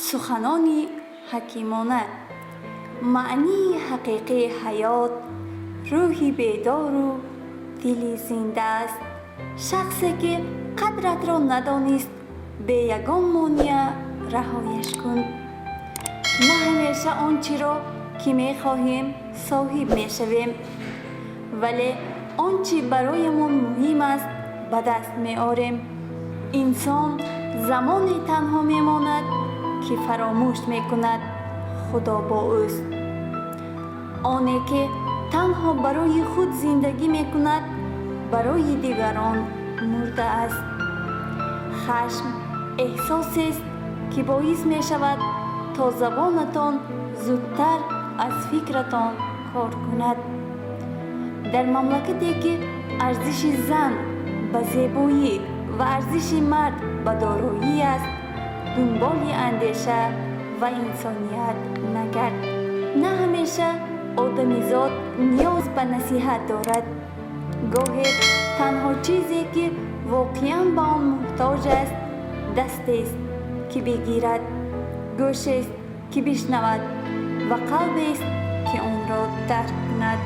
Суханони ҳакимона: маънии ҳақиқии ҳаёт рӯҳи бедору дили зинда аст. Шахсе, ки қадратро надонист, бе ягон монеа раҳояш кун. На ҳамеша он чиро, ки мехоҳем, соҳиб мешавем, вале он чӣ бароямон муҳим аст, ба даст меорем. Инсон замоне танҳо мемонад, ки фаромӯш мекунад, Худо бо ӯст. Оне, ки танҳо барои худ зиндагӣ мекунад, барои дигарон мурда аст. Хашм эҳсосест, ки боис мешавад, то забонатон зудтар аз фикратон кор кунад. Дар мамлакате, ки арзиши зан ба зебоӣ ва арзиши мард ба дороӣ аст, дунболи андеша ва инсоният нагард. На ҳамеша одамизод ниёз ба насиҳат дорад. Гоҳе танҳо чизе, ки воқеан ба он муҳтоҷ аст, дастест, ки бигирад, гӯшест, ки бишнавад, ва қалбест, ки онро дарк кунад.